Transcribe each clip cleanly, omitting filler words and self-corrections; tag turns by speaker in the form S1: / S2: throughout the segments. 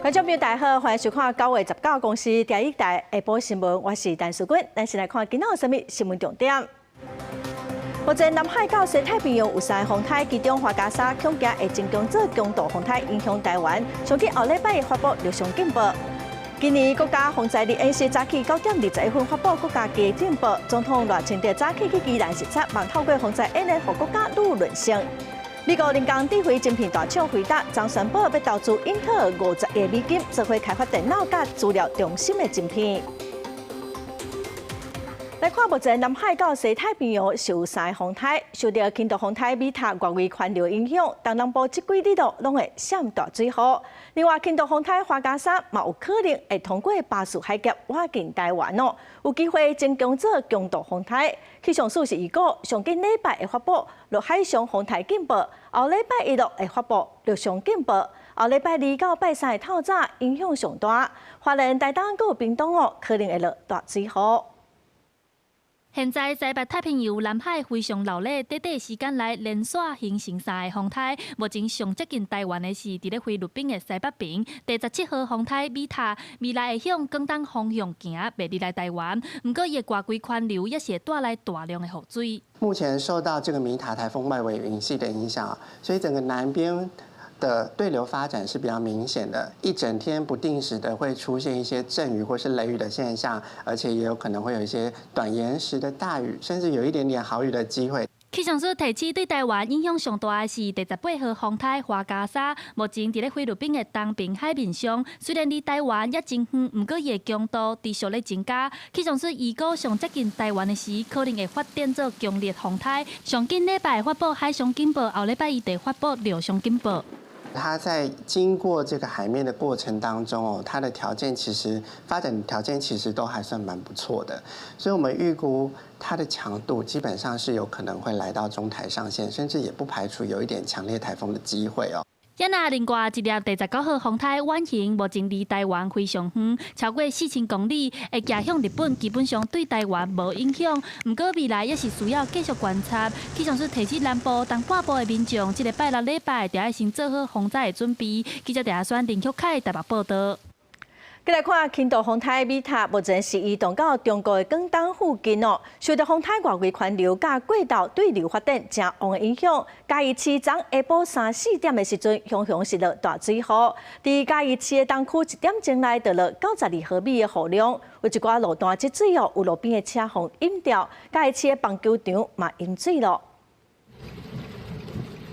S1: 觀眾朋友大家好，歡迎收看9月19公視第一台下晡新聞，我是陳淑君。咱先來看今仔有啥物新聞重點。目前南海到西太平洋有三个風颱，其中樺加沙恐驚會增強做強度風颱，影響台灣。上緊後禮拜發布陸上警報。今年國家防災日演習早起9點21分發布國家級警報，總統賴清德早起去宜蘭視察，望透過防災演練，予國家愈韌性。美國人工智慧晶片大廠輝達昨宣布欲投資英特爾50億美金，做伙開發電腦佮資料中心的晶片。來看目前南海到西太平洋是有三个風颱，受著輕度風颱米塔外圍環流影響，東南部這幾日都攏會閃大水雨。另外，輕度風颱樺加沙嘛有可能會通過巴士海峽倚近台灣哦，有機會增強做強度風颱。氣象署是預估上緊禮拜會發布陸海上風颱警報，後禮拜一落會發布陸上警報，後禮拜二到拜三的透早影響上大，花蓮、台東閣有屏東哦，可能會落大水雨。
S2: 現在西北太平洋南海非常鬧熱，短短時間內連續形成三个風颱。目前上接近台灣的是佇咧菲律賓的西北邊，第17號風颱米塔，未來會向廣東方向行，袂入來台灣。毋過伊的外圍環流也是會帶來大量的雨水。
S3: 目前受到這個米塔颱風外圍雲系的影響，所以整個南邊的對流發展是比較明顯的，一整天不定時的會出現一些陣雨或是雷雨的現象，而且也有可能會有一些短延時的大雨，甚至有一點點豪雨的機會。
S2: 氣象署提醒，對台灣影響上大的是第18號風颱樺加沙，目前佇咧菲律賓的東爿海面上，雖然離台灣猶真遠，毋過伊的強度持續咧增加。氣象署預估上接近台灣的時，可能會發展做強烈風颱。上緊禮拜發布海上警報，後禮拜一會發布陸上警報。
S3: 它在經過這個海面的過程當中哦，它的條件其實發展條件其實都還算蠻不錯的，所以我們預估它的強度基本上是有可能會來到中台上限，甚至也不排除有一點強烈颱風的機會哦。
S2: 也若另外一粒第19號風颱遠形，目前離台灣非常遠，超過4000公里，會行向日本，基本上對台灣無影響。毋過未來也是需要繼續觀察。氣象署提醒南部、東半部的民眾，這个拜六禮拜著愛先做好防災的準備。記者鄭阿選、林旭凱台北報導。
S1: 繼來看輕度風颱米塔，目前是移動到中國的廣東附近哦。受著風颱外圍環流佮過度對流發展誠旺的影響，嘉義市昨下晡三四點的時陣，雄雄是落大水雨。佇嘉義市的東區一點鐘內就落92毫米的雨量，有一寡路段積水哦，有路邊的車予淹掉，嘉義市的棒球場嘛淹水囉。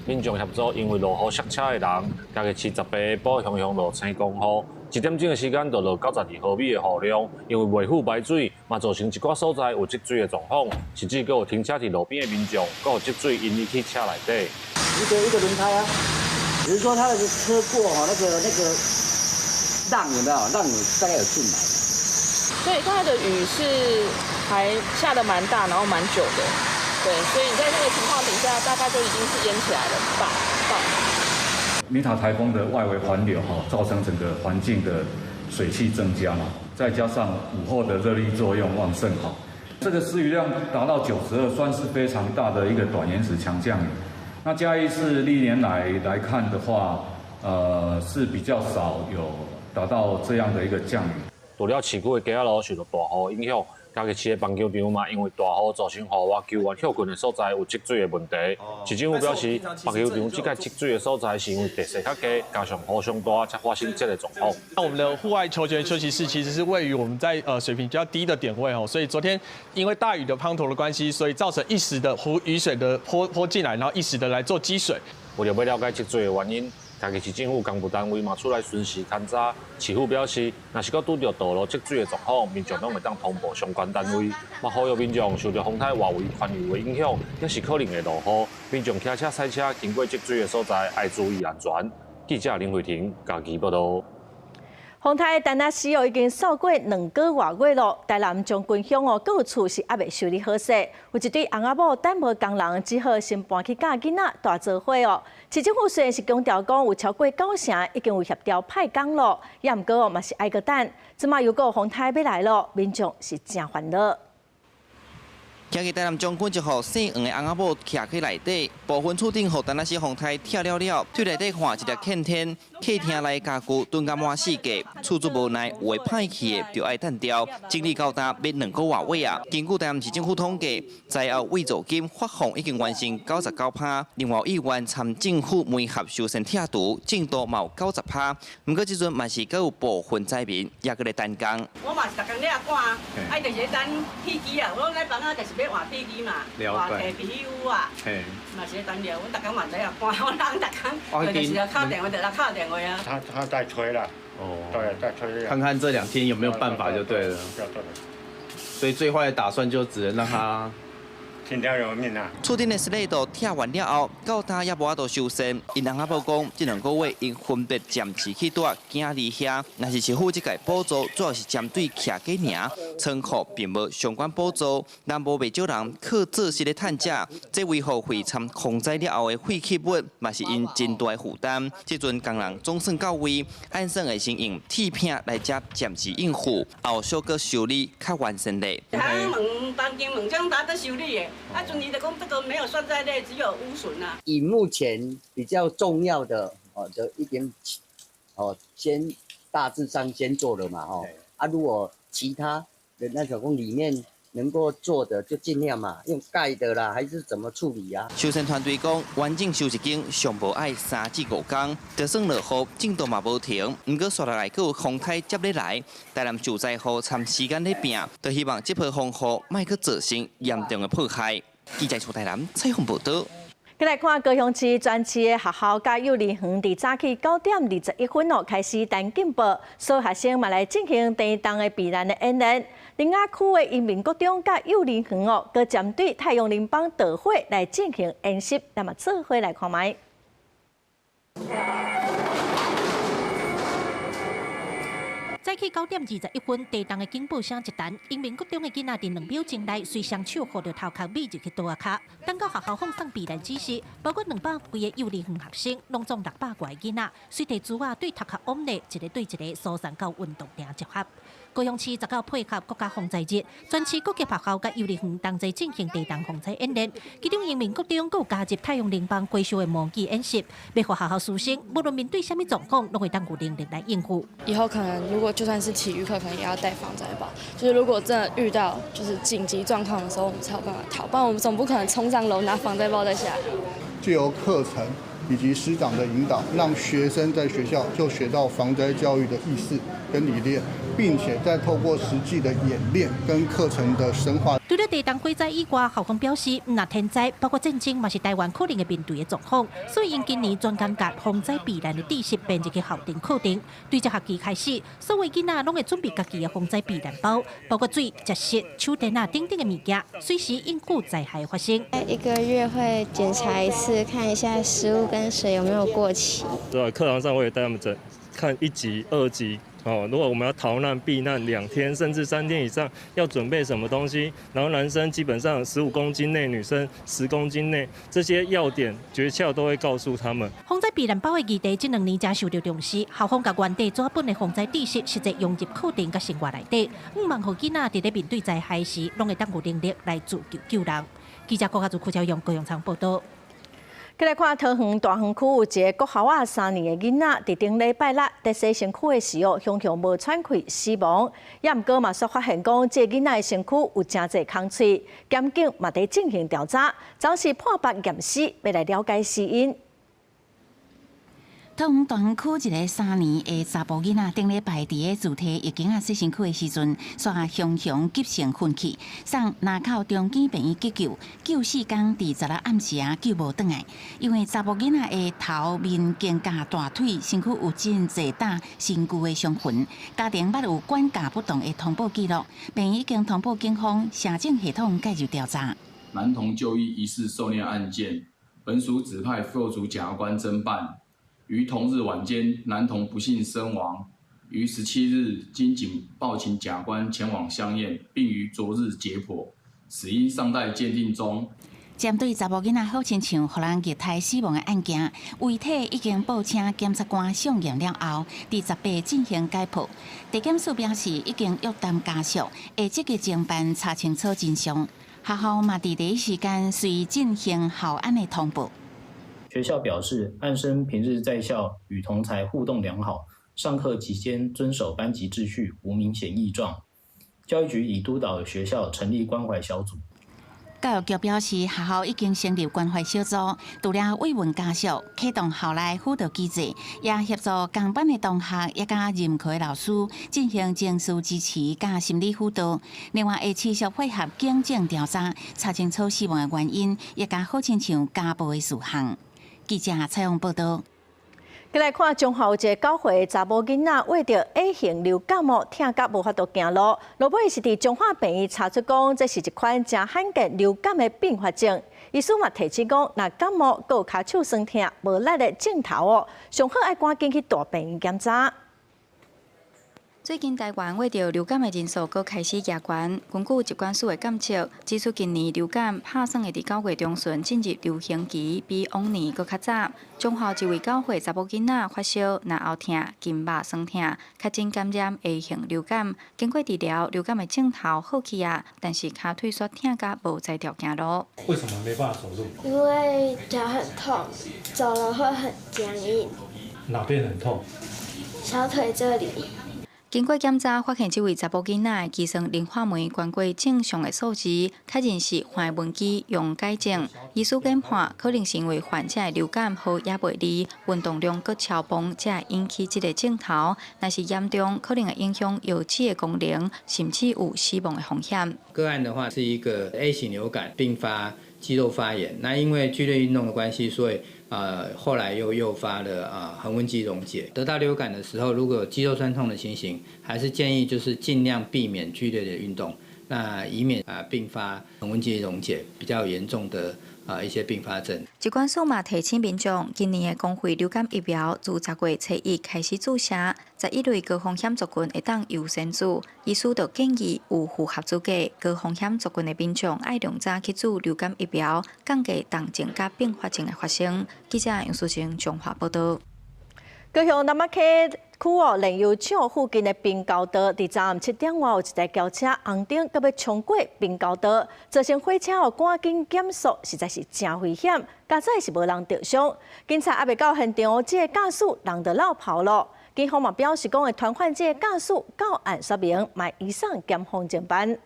S4: 民眾協助因為落雨塞車的人，嘉義市18下晡雄雄落青光雨。一點鐘的時間就落92毫米的雨量，因為未赴排水，嘛造成一寡所在有積水的狀況，甚至閣有停車佇路邊的民眾，閣有積水淹入去車內底。
S5: 一個一個輪胎啊，只是說他的車過哈，那個浪有沒有？浪大概有進來。
S6: 所以剛才的雨是還下得蠻大，然後蠻久的，對，所以在那個情況底下，大概就已經是淹起來了吧？吧。
S7: 米塔颱風的外圍環流哈，造成整個環境的水汽增加嘛，再加上午後的熱力作用旺盛哈，這個時雨量達到92，算是非常大的一個短延時強降雨。那嘉義市歷年來來看的話，是比較少有達到這樣的一個降雨。
S4: 除了市區的街仔路受到大雨影響，嘉義市的棒球場嘛，因為大雨造成戶外球員歇睏的所在有積水的問題。市政府表示，棒球場這個積水的所在是因為地勢較低，加上雨上大，才發生這个狀況。
S8: 那我們的戶外球員休息室其實是位於我們在水平比較低的點位哦，所以昨天因為大雨的滂沱的關係，所以造成一時的湖雨水的潑潑進來，然後一時的來做積水。
S4: 為著欲了解積水的原因，嘉義市政府工務單位嘛出來巡視勘查。市府表示，若是閣拄著道路積水的狀況，民眾攏會當通報相關單位。嘛呼籲民眾受著風颱外圍環流的影響，也是可能會落雨。民眾騎車、賽車經過積水的所在，愛注意安全。記者林慧婷嘉義報導。
S1: 風颱丹那斯哦，已經掃過2個外月囉。台南將軍鄉哦，閣有厝是猶未修理好勢，有一對翁仔某等無工人，只好先搬去佮囡仔蹛做伙哦。市政府雖然是強調講有超過九成已經有協調派工囉，也毋過哦嘛是愛閣等。這馬又閣有風颱欲來囉，民眾是誠煩惱。
S9: 行去台南將軍一號姓黃的翁仔某徛去內底，部分厝頂予田納西風颱拆了了，對內底看一粒堑天，客廳內家具囤甲滿四界，厝主無奈有的歹去的就愛褪掉，整理到今欲兩個外月啊。根據台南市政府統計，災後慰助金發放已經完成99%，另外議員參政府媒合修繕拆除進度嘛有90%，毋過這陣嘛是閣有部分災民猶閣咧等工。
S10: 我嘛是逐工咧趕，啊就是咧等鐵機啊，我來房仔就是欲換鐵機嘛，換 PPU 啊，嘛是咧等了。我逐工嘛在遐趕，我人逐工就是敲電話就來敲電話啊。
S11: 他在催啦，哦，對，在催。
S12: 看看這兩天有沒有辦法就對了。所以最壞的打算就只能讓他。
S11: 聽天由命啊！
S9: 厝頂的雪地都拆完了後，到今猶無法度修繕。𪜶翁仔某講，這兩個月𪜶分別暫時去住囝兒遐。若是市府這屆補助，主要是針對徛家爾，倉庫並無相關補助。南部袂少人靠做事咧趁食，這維護費參洪災了後的廢棄物，嘛是𪜶真大的負擔。這陣工人總算到位，按算會先用鐵片來遮暫時應付，後續閣修理較完善咧。
S10: 他問當間問講他在修理的。啊，陣伊就講這個沒有算在內，只有污損啊。
S5: 以目前比較重要的哦，就一點哦，先大致上先做了嘛，吼。啊，如果其他的那種講裡面能夠做的，就盡量嘛，用蓋的啦，還是怎麼處理啊？
S9: 修繕團隊講，完整修一間上無愛3至5工，就算落雨，進度嘛無停。毋過紲落來閣有風颱接咧來，台南受災戶參時間咧拼，就希望這波風雨莫閣造成嚴重的破壞。記者出台南採訪報導。
S1: 再來看高雄市全市的學校佮幼兒園，佇早起9點21分哦開始彈警報，所有學生嘛來進行地動的避難的演練。苓雅區的英民國中佮幼兒園哦，閣針對太陽能板導火來進行演習，咱嘛做伙來看覓。
S13: 早起9點21分，地動的警報聲一彈，英民國中的囡仔佇2秒鐘內隨雙手護著頭殼，覕入去桌仔跤。等到學校放送避難指示，包括200幾个幼兒園學生，攏總600外個囡仔，隨提珠仔對頭殼往內，一個對一個疏散到運動場集合。高雄市19配合國家防災日，全市各級學校佮幼兒園同齊進行地動防災演練。其中英民國中閣有加入太陽能板回收的模擬演習，欲予學校師生無論面對啥物狀況，攏會當有能力來應付。
S14: 以後可能如果就算是體育課，可能也要帶防災包。就是如果真的遇到就是緊急狀況的時候，我們才有辦法逃。不然我們總不可能衝上樓拿防災包再下來。
S15: 藉由課程以及師長的引導，讓學生在學校就學到防災教育的意識跟理念，並且再透過實際的演練跟課程的深化。
S13: 除了地動火災以外，校方表示，毋但天災，包括戰爭，嘛是台灣可能會面對的狀況，所以𪜶今年專工共防災避難的知識編入去校定課程。對這學期開始，所有囡仔攏會準備家己的防災避難包，包括水、食食、手電仔等等的物件，隨時應付災害發生。
S16: 一個月會檢查一次，看一下食物跟水有沒有過期。
S17: 對，課堂上我也帶他們整看1級、2級。哦，如果我們要逃難避難2天甚至3天以上，要準備什麼東西？然後男生基本上15公斤內，女生10公斤內，這些要點訣竅都會告訴他們。
S13: 防災避難包的議題，這兩年才受到重視。校方共原地紙本的防災知識，實際融入課程佮生活內底，向望予囡仔佇咧面對災害時，攏會當有能力來自救救人。記者郭家祖、柯昭勇、高永昌報道。
S1: 再來看桃園大園區有一個國校仔3年的囡仔，佇頂禮拜六佇洗身軀的時候，雄雄無喘氣死亡。也毋過嘛，煞發現講，這個囡仔的身軀有誠濟空喙，檢警嘛佇進行調查，暫時破腹驗屍，欲來了解死因。
S18: 桃園大園區一个3年的查埔囡仔，頂禮拜佇咧自提浴巾仔洗身軀的時陣，煞雄雄急性昏去，送林口長庚病院急救，救四工，佇十六暗時仔救無轉來。因為查埔囡仔的頭面、肩胛、大腿身軀有真濟搭身軀的傷痕，家庭捌有管教不當的通報記錄，病院已經通報警方，社政系統介入調查。
S19: 男童就醫疑似受虐案件，本署指派副組檢察官偵辦。於同日晚間，男童不幸身亡。於17日，經警報請檢察官前往相驗，並於昨日解剖，死因尚待鑑定中。
S18: 針對查某囡仔好親像予人虐待死亡的案件，遺體已經報請檢察官送驗了後，佇18進行解剖。地檢署表示，已經約談家屬，會積極偵辦查清楚真相。學校嘛佇第一時間隨進行校安的通報。
S20: 學校表示，案生平日在校與同儕互動良好，上課期間遵守班級秩序，無明顯異狀。教育局已督導學校成立關懷小組。
S18: 教育局表示，學校已經成立關懷小組，除了慰問家屬、啟動校內輔導機制，也協助同班的同學以及任課的老師進行情緒支持佮心理輔導。另外，會持續配合警政調查，查清楚死亡的原因，以及好親像家暴的事項。記者採訪報道。
S1: 過來看，彰化有一个9歲查某囡仔，患著 A 型流感哦，疼甲無法度行路。落尾是佇彰化病院查出講，這是一款誠罕見流感的併發症。醫師嘛提醒講，若感冒閣有跤手痠疼、無力的症頭哦，上好愛趕緊去大病院檢查。
S21: 最近台灣患著流感的人數閣開始加懸，根據疾管署的監測，指出今年流感拍算會佇9月中旬進入流行期，比往年閣較早。彰化一位9歲查某囡仔發燒、嚨喉疼、筋肉痠疼，確診感染 A 型流感。經過治療，流感的症頭好去啊，但是跤腿煞疼甲無才調行路。
S22: 為什麼沒辦法走路？
S16: 因為腳很痛，走了會很僵硬。
S22: 哪邊很痛？
S16: 小腿這裡。
S21: 經過檢查，發現這位查某囡仔的肌酸磷化酶懸過正常的數值，確認是橫紋肌溶解症。醫師研判，可能是因為患者的流感好猶未離，運動量閣超磅，才會引起這个症頭。若是嚴重，可能會影響腰子的功能，甚至有死亡的風險。
S23: 個案的話是一個 A 型流感併發肌肉發炎，那因為劇烈運動的關係，所以後來又誘發了橫紋肌溶解。得到流感的時候，如果有肌肉痠痛的情形，還是建議就是盡量避免劇烈的運動，那以免併發橫紋肌溶解比較嚴重的一些併發症。
S21: 疾管署嘛提醒民眾，今年的公費流感疫苗自10月初1開始注射，11類高風險族群會當優先注。醫師就建議有符合資格高風險族群的民眾，愛量早去注流感疫苗，降低重症佮併發症的發生。記者楊淑貞彰化報道。
S1: 高雄南仔溪區哦，煉油廠附近的平交道，佇昨暗7點外有一台轎車紅燈，閣欲衝過平交道，造成火車哦趕緊減速，實在是誠危險。佳哉是無人著傷，警察猶未到現場，這个駕駛人就落跑囉。警方嘛表示講會傳喚這个駕駛到案說明，嘛移送檢方偵辦。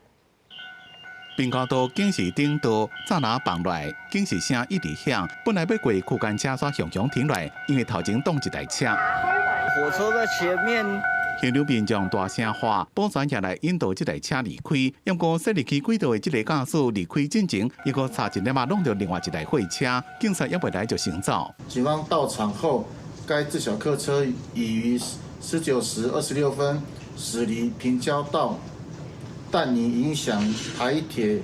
S24: 平交道警示燈道柵欄放落來，警示聲一直響。本來欲過區間車煞雄雄停落來，因為頭前擋一台車。
S25: 火車在前面。
S24: 現場民眾大聲喊，保全下來引導這台車離開。毋過駛入去軌道的這个駕駛離開進前，伊閣差一點仔挵著另外一台貨車，警察猶未來就先走。
S26: 警方到場後，該自小客車已於19時26分駛離平交道，但已影響台鐵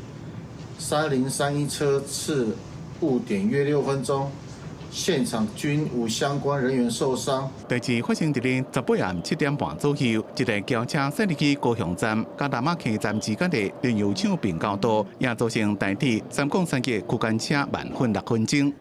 S26: 3031車次誤點約6分鐘。現場均無相關人員受傷。
S24: 代誌發生佇咧18暗7點半左右，一台轎車駛入去高雄站佮南仔溪站之間的煉油廠平交道，也造成台鐵303級區間車慢分6分鐘。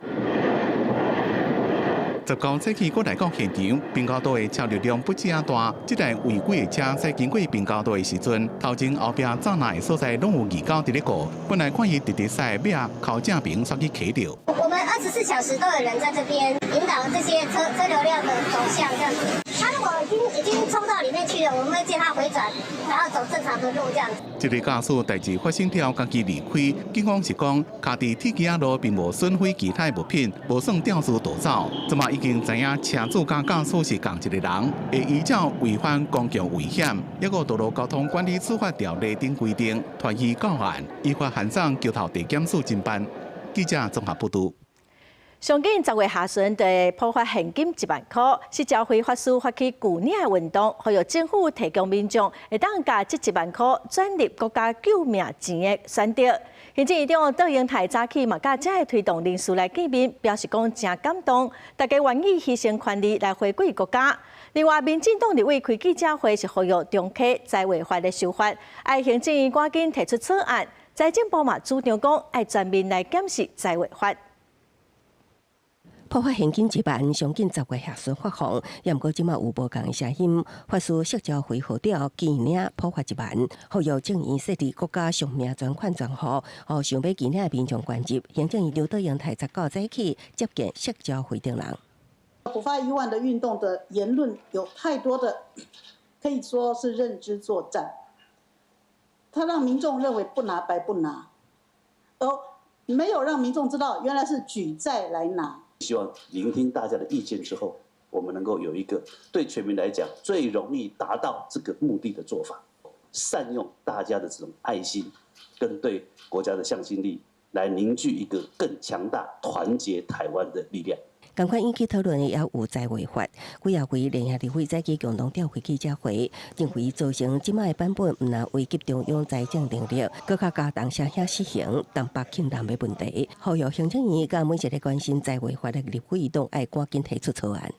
S24: 19早起閣來到現場，平交道的車流量不止仔大。這台違規的車駛經過平交道的時陣，頭前後壁柵欄的所在攏有義狗佇咧顧。本來看伊直直駛，尾仔頭正爿煞去卡著。
S27: 我們24小時都有人在這邊引導這些車流量的走向，這樣子。他如果已經衝到裡面去了，我們會叫他回轉，然後走正常的路，這樣子。
S24: 這個駕駛代誌發生了，家己離開。警方是講，卡佇鐵枝仔路並無損毀其他物品，無算肇事逃走。這馬已經知影車主佮駕駛是仝一个人，會依照違反公共危險，抑閣道路交通管理處罰條例等規定，傳伊到案，依法函送橋頭地檢署偵辦。記者綜合報道。
S1: 上緊10月下旬就會普發現金1萬箍，是朝會法師發起舊年的運動，呼籲政府提供民眾會當共這1萬箍轉入國家救命錢的選擇。行政院長卓榮泰早起嘛，佮遮的推動人士來見面，表示講誠感動，大家願意犧牲權利來回饋國家。另外，民進黨立委開記者會是呼籲重啟災劃法的修法，愛行政院趕緊提出草案。財政部嘛主張講愛全面來檢視災劃法。
S2: 普發現金1萬，上緊10月下旬發放。也毋過這馬有無仝的聲音，法師釋昭輝號召見領普發1萬，呼籲政院設立國家償命專款專戶，予想欲捐領的民眾捐入。行政院長卓榮泰19早起接見釋昭輝等人。
S3: 普發1萬的運動的言論有太多的，可以說是認知作戰。他讓民眾認為不拿白不拿，而沒有讓民眾知道原來是舉債來拿。
S4: 希望聆聽大家的意見之後，我們能夠有一個對全民來講最容易達到這個目的的做法，善用大家的這種愛心跟對國家的向心力，來凝聚一個更強大、團結台灣的力量。
S2: 仝款引起討論的也有在違法，幾仔位聯合立委早起共同召開記者會，認為造成這擺的版本毋但危及中央財政能力，閣較加重雙險死刑、重北輕南的問題。呼籲行政院佮每一个關心在違法的立委，都愛趕緊提出草案。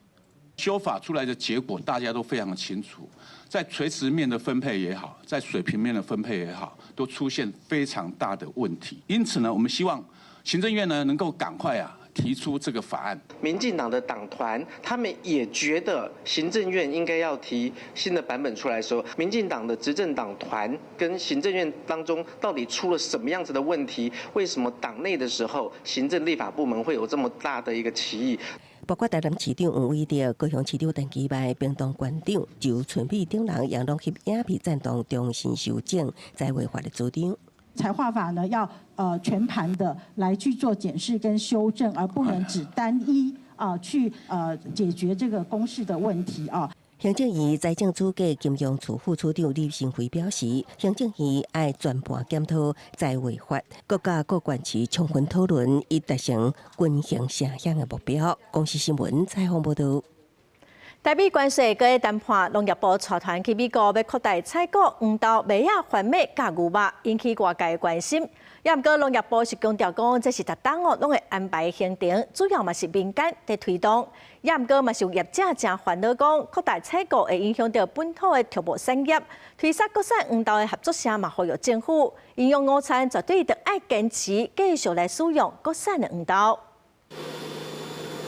S6: 修法出來的結果，大家都非常的清楚，在垂直面的分配也好，在水平面的分配也好，都出現非常大的問題。因此呢，我們希望行政院呢能夠趕快提出這個法案。
S7: 民進黨的黨團，他們也覺得行政院應該要提新的版本出來說，民進黨的執政黨團跟行政院當中到底出了什麼樣子的問題？為什麼黨內的時候，行政立法部門會有這麼大的一個歧義？
S2: 包括台南市長黃偉哲、高雄市長陳其邁、屏東縣長周春米等人，也攏翕影片贊同重新修正在違法的主張。
S3: 財劃法呢，要全盤的來去做檢視跟修正，而不能只單一啊去解決這個公式的問題啊。
S2: 行政院財政組閣金融處副處長李新輝表示，行政院愛全盤檢討財劃法，閣佮各縣市充分討論，以達成均衡城鄉的目標。公視新聞採訪報導。
S1: 台美關稅閣談判，農業部帶團去美國，欲擴大採購黃豆、麥仔、番麥佮牛肉，引起外界關心。也毋過農業部是強調講，這是逐冬哦，攏會安排行程，主要嘛是民間佇推動。也毋過嘛是有業者誠煩惱講，擴大採購會影響著本土的畜牧產業，推捒國產黃豆的合作社嘛呼籲政府，營養午餐絕對著愛堅持繼續來使用國產的黃豆。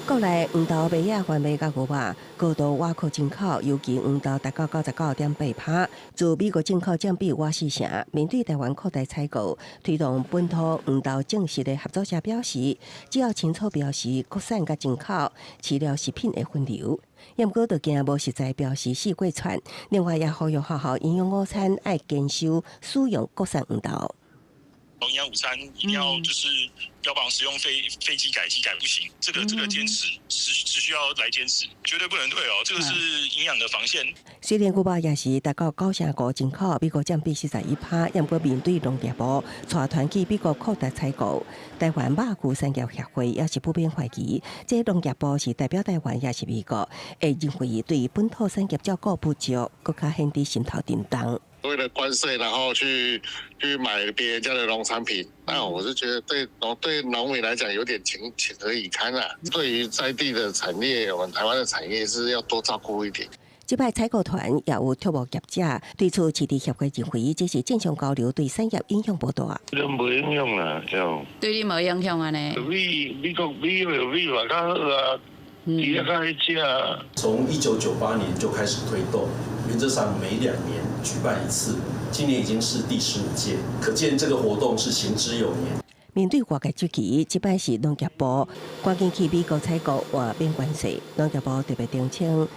S2: 國內黃豆、麥仔、番麥佮牛肉高度倚靠進口，尤其黃豆達到99.8%，自美國進口佔比倚四成。面對台灣擴大採購，推動本土黃豆種植的合作社表示，只要清楚標示國產佮進口，飼料食品會分流。也毋過，就驚無實在標示四過串。另外，也呼籲學校營養午餐愛堅守使用國產黃豆。
S8: 營養午餐一定要就是標榜使用非非基改基改不行，這個堅持持續要來堅持，絕對不能退哦，這個是營養的防線。
S2: 雖然牛肉也是達到9.5%進口，美國佔比41%，也毋過面對農業部帶團去美國擴大採購，台灣肉牛產業協會也是普遍懷疑，這農業部是代表台灣，抑是美國，會認為對本土產業照顧不足，閣較顯得心頭沉重。
S12: 為了關稅，然後去買別人家的農產品，那我是覺得對農民來講有點情何以堪啊！對於在地的產業，我們台灣的產業是要多照顧一點。
S2: 這擺採購團也有畜牧業者對此，飼豬協會認為這是正常交流，對產業影響無大。
S28: 都無影響啦，就
S29: 對你無影響按呢？
S28: 美國米嘛較好啊，伊也較愛食。
S30: 從1998年就開始推動，原則上每2年舉辦一次，今年已經是第15屆，可見這個活動是行之有年。
S2: 面對外界質疑，這擺是農業部趕緊去美國採購換免關稅，農業部特別澄清，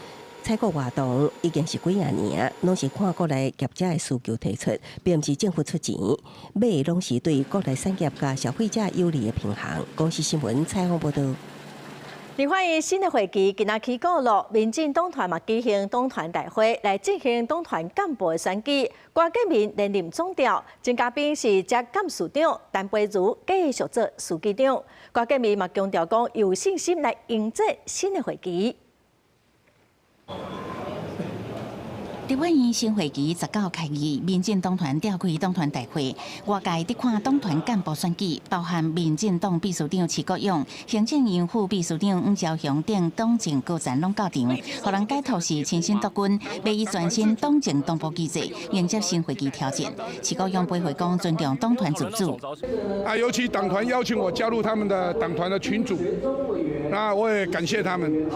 S2: 採購活動已經是幾仔年，攏是看國內業者的需求提出，並毋是政府出錢，買的攏是對國內產業佮消費者有利的平衡。公視新聞採訪報導。
S1: 立法院新的會期今仔起鼓囉，民進黨團嘛舉行黨團大會來進行黨團幹部的選舉，郭建民連任總召，曾嘉賓是接幹事長，陳培儒繼續做書記長。郭建民嘛強調講有信心來迎戰新的會期。
S18: 立法院新會期19開議，民進黨團召開黨團大會，外界佇看黨團幹部選舉，包含民進黨秘書長徐國勇、行政院副秘書長黃昭雄等黨政高層攏到場，予人解讀是親身督軍，欲以全新黨政同步機制迎接新會期挑戰。徐國勇回會講尊重黨團自主。
S5: 啊，尤其黨團邀請我加入他們的黨團的群組，那我也感謝他們，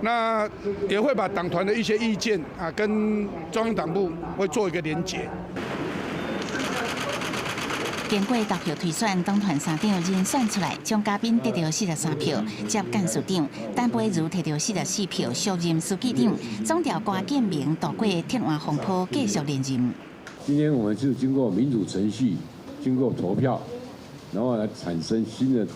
S5: 那也會把黨團的一些意見啊跟中央黨部會做一個連結。
S18: 經過投票推選，黨團三長人選出來，鍾嘉賓得著43票，接幹事長；陳培儒提著44票，續任書記長。總調郭建明渡過鐵腕風波，繼續連任。
S9: 今天我們就經過民主程序，經過投票，然後來產生新的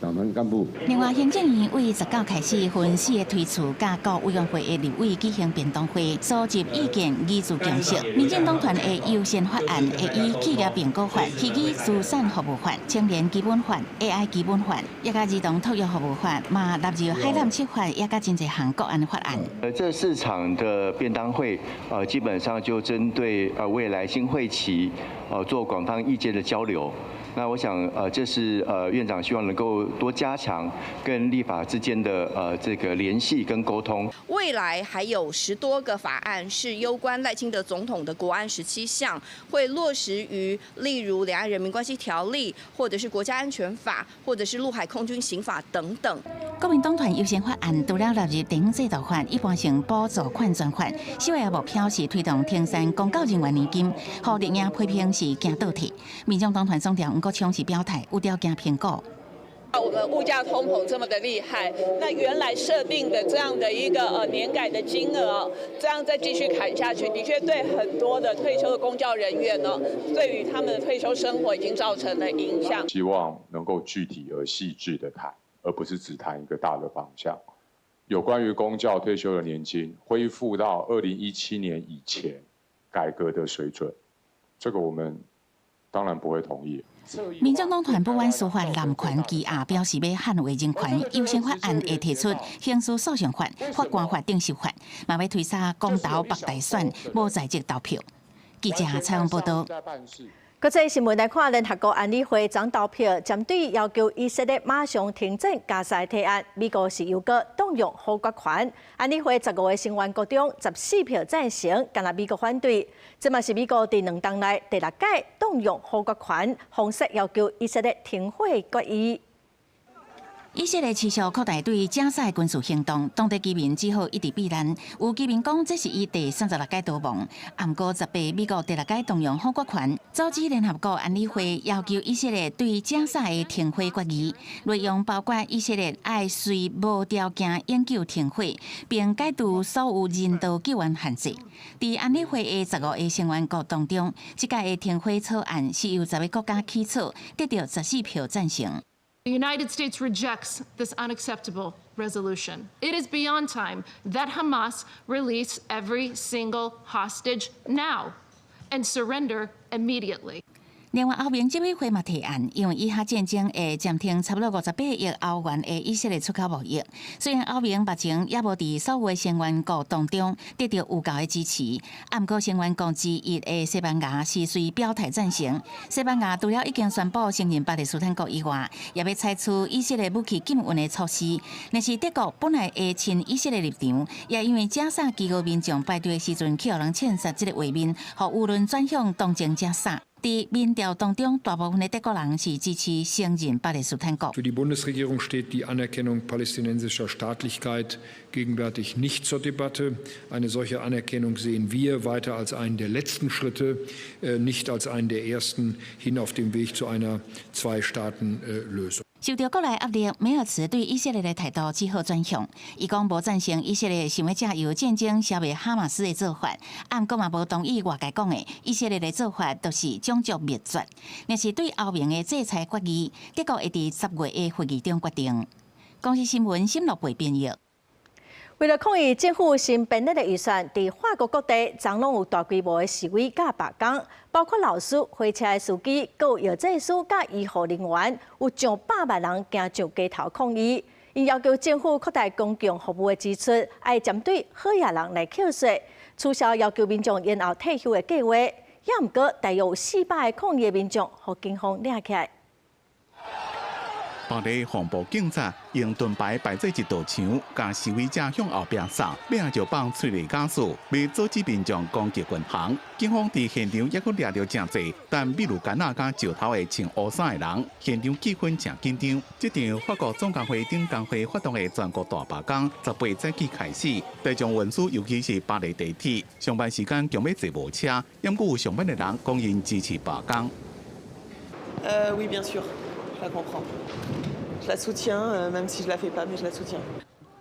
S9: 黨團幹部。
S18: 另外，行政院為19開始分四個推次，佮各委員會的立委舉行便當會，收集意見，擬組共識。民進黨團的優先法案會以企業評估法、虛擬資產服務法、青年基本法、AI 基本法，抑佮兒童托育服務法，嘛納入海南七法，抑佮真濟項國安法案。
S10: 這四場的便當會，基本上就針對未來新會期，做廣泛意見的交流。那我想，這是院長希望能夠多加強跟立法之間的這個聯繫跟溝通。
S11: 未來還有10多個法案是攸關賴清德總統的國安17項，會落實於例如兩岸人民關係條例，或者是國家安全法，或者是陸海空軍刑法等等。
S18: 國民黨團優先法案除了納入地方制度法、一般性補助款專法，首要目標是推動停產公教人員年金，予綠營批評是驚倒退。民眾黨團總召黃國昌是表態，有條件評估。
S13: 我們物價通膨這麼的厲害，那原來設定的這樣的一個年改的金額，這樣再繼續砍下去，的確對很多的退休的公教人員呢，對於他們的退休生活已經造成了影響。
S14: 希望能夠具體而細緻的談，而不是只談一個大的方向。有關於公教退休的年金恢復到2017年以前改革的水準，這個我們當然不會同意。
S18: 民眾黨團不管司法濫權羈押，表示欲捍衛人權，優先法案會提出刑事訴訟法、法官法定修法，嘛欲推捒公投北大選無在籍投票。記者採訪報道。
S1: 國際新聞來看，聯合國安理會昨投票，針對要求以色列馬上停戰加沙提案，美國是又閣動用否決權。安理會15個成員國中，14票贊成，干焦美國反對。這嘛是美國佇2冬內第六擺動用否決權，方式要求以色列停火決議。
S18: 以色列持續擴大對加沙軍事行動，當地居民只好一直避難。有居民講，這是伊第36擺逃亡。毋過18美國第六擺動用否決權，阻止聯合國安理會要求以色列對加沙的停火決議，內容包括以色列愛隨無條件永久停火，並解除所有人道救援限制。佇安理會的15個成員國當中，這擺的停火草案是由10個國家起草，得著14票贊成。
S15: The United States rejects this unacceptable resolution. It is beyond time that Hamas release every single hostage now and surrender immediately.
S18: 另外，歐盟執委會嘛提案，因為以哈戰爭會暫停差不多58億歐元的以色列出口貿易。雖然歐盟目前猶無佇所有的成員國當中得著有夠的支持，毋過成員國之一的西班牙是隨表態贊成。西班牙除了已經宣布承認巴勒斯坦國以外，也欲採取以色列武器禁運的措施。若是德國本來會親以色列立場，也因為加沙飢餓民眾排隊的時陣去予人槍殺這個畫面，予輿論轉向同情加沙。佇民調當中，大部分的德國人是支持承認巴勒斯坦國。
S17: Für die Bundesregierung steht die Anerkennung palästinensischer Staatlichkeit gegenwärtig nicht zur Debatte. Eine solche Anerkennung sehen wir weiter als einen der letzten Schritte, nicht als einen der ersten hin auf dem Weg zu einer Zwei-Staaten-Lösung.
S18: 受著國內壓力，梅爾茨對以色列的態度只好轉向。伊講無贊成以色列想欲藉由戰爭消滅哈馬斯的做法，毋過嘛無同意外界講的以色列的做法就是種族滅絕。若是對歐盟的制裁決議，德國會佇10月的會議中決定。公視新聞沈樂貝編譯。
S1: 為了抗議政府新編列的預算，佇法國各地昨攏有大規模的示威佮罷工，包括老師、火車的司機、閣有藥劑師佮醫護人員，有上百萬人行上街頭抗議。𪜶要求政府擴大公共服務的支出，愛針對好額人來扣稅。取消要求民眾延後退休的計劃。也毋過，大約有400個抗議的民眾，予警方掠起來。
S24: 巴黎防暴警察用盾牌排做一道牆，共示威者向後壁掃，尾仔就放催淚瓦斯，欲阻止民眾攻擊銀行。警方佇現場猶閣掠著誠濟，但秘魯桿仔佮石頭的穿烏衫的人，現場氣氛誠緊張。這場法國總工會等工會發動的全國大罷工，18早起開始，大眾運輸尤其是巴黎地鐵，上班時間強欲坐無車，猶閣有上班的人講𪜶支持罷工。
S16: Oui, bien sûr, je la comprends. Je la soutiens, même si je la fais pas, mais je la soutiens.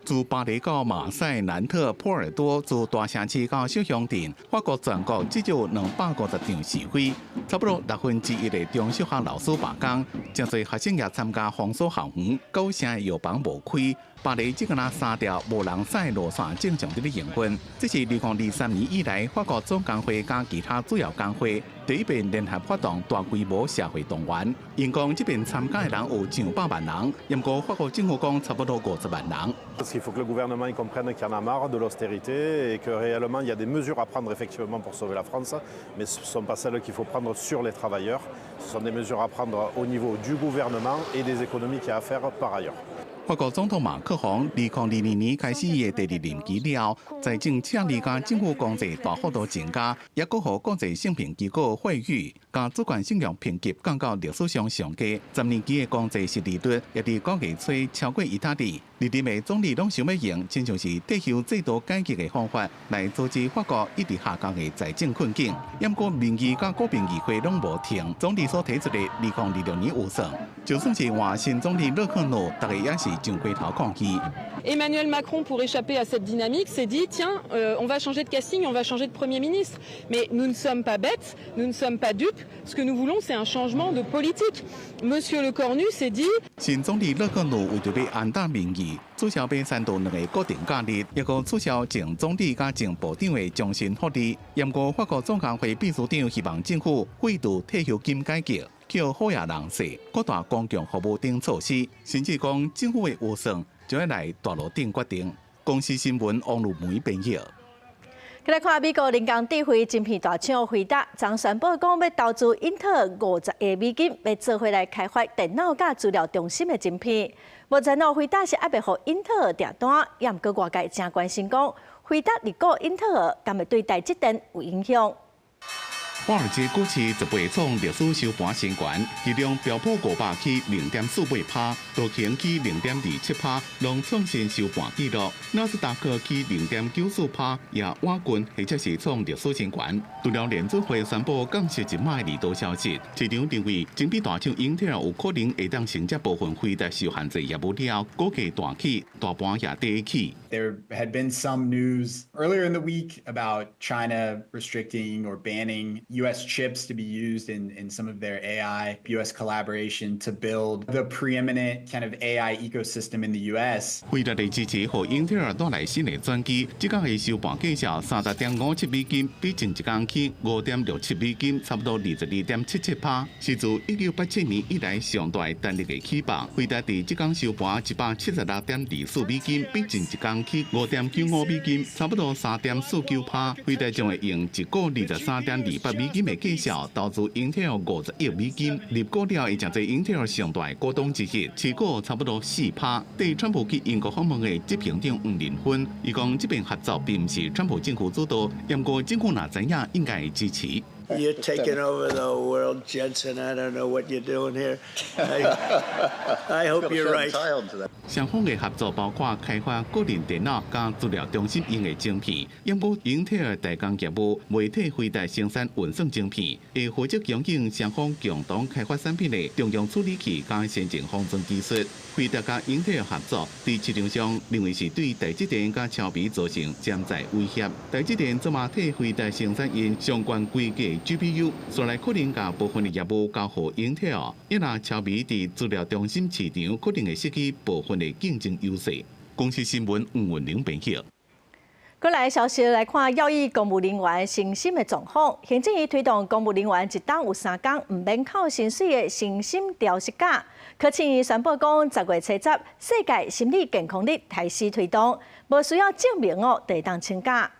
S24: 自巴黎到馬賽、南特、波爾多，自大城市到小鄉鎮，法國全國至少250場示威，差不多1/6的中小學老師罷工，誠濟學生也參加封鎖校園，9成的藥房無開。巴黎這敢若三條無人駛的路線正常佇咧營運，這是2023年以來法國總工會佮其他主要工會第一遍聯合發動大規模社會動員。𪜶講這遍參加的人有上百萬人，毋過法國政府講差不多50萬人。
S19: Il faut que le gouvernement y comprenne qu'il y en a marre de l'austérité et que réellement il y a des mesures à prendre effectivement pour sauver la France, mais ce ne sont pas celles qu'il faut prendre sur les travailleurs, ce sont des mesures à prendre au niveau du gouvernement et des économies qu'il y a à faire par ailleurs.
S24: 法國總統馬克宏2022年開始伊的第二任期了，財政赤字佮政府公債大幅度增加，猶閣予國際信評機構惠譽，共主權信用評級降到歷史上上低。10年期的公債殖利率也佇9月初超過意大利。歷任的總理攏想欲用親像是退休制度改革的方法來阻止法國一直下降的財政困境。毋過民意佮國民議會攏無停，總理所提出的2026年預算，就算是換新總理勒克努，逐家也是上街頭抗議。
S20: Emmanuel Macron, pour échapper à cette dynamique, s'est dit: tiens, on va changer de casting, on va changer de Premier ministre. Mais nous ne sommes pas bêtes, nous ne sommes pas dupes. Ce que nous voulons, c'est un changement de politique. Monsieur Lecornu s'est dit
S24: 新總理勒克努為著欲安撫民意，取消欲刪除兩个國定假日，猶閣取消前總理佮前部長的終身福利。毋過法國總工會秘書長希望政府廢除退休金改革，扣好額人稅、擴大公共服務等措施，甚至講政府的預算就欲來大路頂決定。公視新聞王如梅編譯。
S1: 來看美國人工智慧晶片大廠輝達，昨宣布講欲投資英特爾50億美金，欲做伙來開發電腦佮資料中心的晶片。目前哦，輝達是猶未予英特爾訂單，也毋過外界誠關心講，輝達入股英特爾，敢會對台積電有影響？
S24: 華爾街股市18創歷史收盤新高，其中標普500起0.48%，道瓊起0.27%，攏創新收盤紀錄。納斯達克起0.94%，也倚近或者是創歷史新高。除了聯準會宣布降息一碼的利多消息，市場認為晶片大廠英特爾有可能會當承接部分輝達受限制業務了後，股價大起，大盤也綴起。
S21: There had been some news earlier in the week about China restricting or banning U.S. chips to be used in some of their AI, U.S. collaboration to build the preeminent kind of AI ecosystem in the U.S.
S24: 輝達的支持，予英特爾帶來新的轉機。這工的收盤價數30.57美金，比前一工起5.67美金，差不多22.77%，是自1987年以來上大單日的起幅。輝達佇這工收盤176.24美金，比前一工起5.95美金，差不多3.49%。輝達將會用一股23.28美金的價數投資英特爾50億美金，入股了後，會成做英特爾上大的股東之一，持股差不多4%。對川普去英國訪問的執行長黃仁勳，伊講這遍合作並毋是川普政府主導，毋過政府若知影，應該會支持。
S22: You're taking over the world, Jensen. I don't know what you're doing here. I hope you're right.
S24: 雙方的合作包括開發個人電腦佮資料中心用的晶片，毋過英特爾代工業務袂替輝達生產運算晶片，會負責供應雙方共同開發產品的中央處理器佮先進封裝技術。輝達佮英特爾合作，佇市場上認為是對台積電佮超微造成潛在威脅。台積電這馬替輝達生產𪜶相關規格 GPU，所以可能共部分的業務交予英特爾，抑若超微佇資料中心市場可能會失去部分的競爭優勢。公視新聞吳文玲編譯。
S1: 過來消息來看，藥醫公務人員身心的狀況。行政院推動公務人員一冬有3工毋免扣薪水的身心調適假。科學院宣布講，10月初10，世界心理健康日開始推動，無需要證明哦，就會當請假。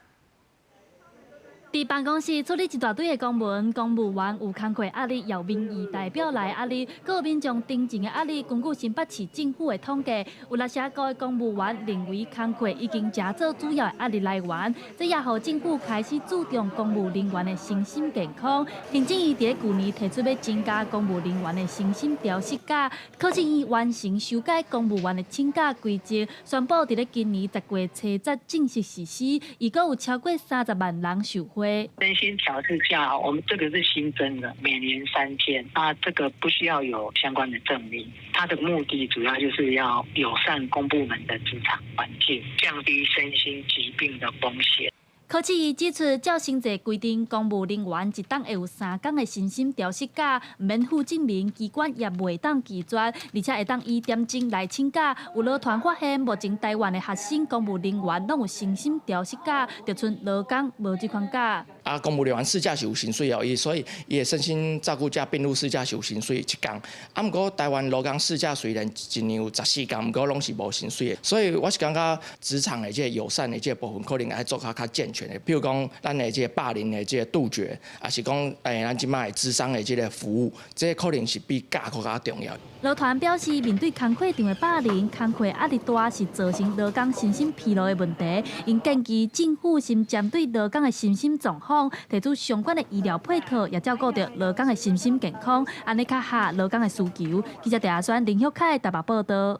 S3: 佇辦公室處理一大堆的公文，公務員有工課壓力，有民意代表來壓力，閣有民眾陳情的壓力。根據新北市政府的統計，有60高的公務員認為工課已經成做主要的壓力來源，這也予政府開始注重公務人員的身心健康。行政院佇舊年提出欲增加公務人員的身心調適假，考試院完成修改公務員的請假規則，宣布佇咧今年10月初十正式實施，預估有超過30萬人受惠。
S4: 身心調適假，我們這個是新增的，每年3天，那這個不需要有相關的證明。它的目的主要就是要友善公部門的職場環境，降低身心疾病的風險。
S3: 柯市伊指出，照新制規定，公務人員一冬會有3工的身心調適假，毋免附證明，機關也袂當拒絕，而且會當依點鐘來請假。有勞團發現，目前台灣的學生公務人員攏有身心調適假，就賰勞工無這款假。
S6: 啊，公務人員事假是有薪水哦，伊所以伊的身心照顧假併入事假是有薪水一工。啊，毋過台灣勞工事假雖然一年有14工，毋過攏是無薪水的。所以我是感覺職場的這個友善的這個部分，可能愛做較較健全的。比如講，咱的這個霸凌的這個杜絕，抑是講，咱這擺的諮商的這個服務，這個可能是比假閣較重要。
S3: 勞團表示，面對工課場的霸凌、工課壓力大，是造成勞工身心疲勞的問題。𪜶建議政府先針對勞工的身心狀況，提出相關的醫療配套，也照顧著勞工的身心健康，按呢較合勞工的需求。記者鄭阿宣、林旭凱台北報導。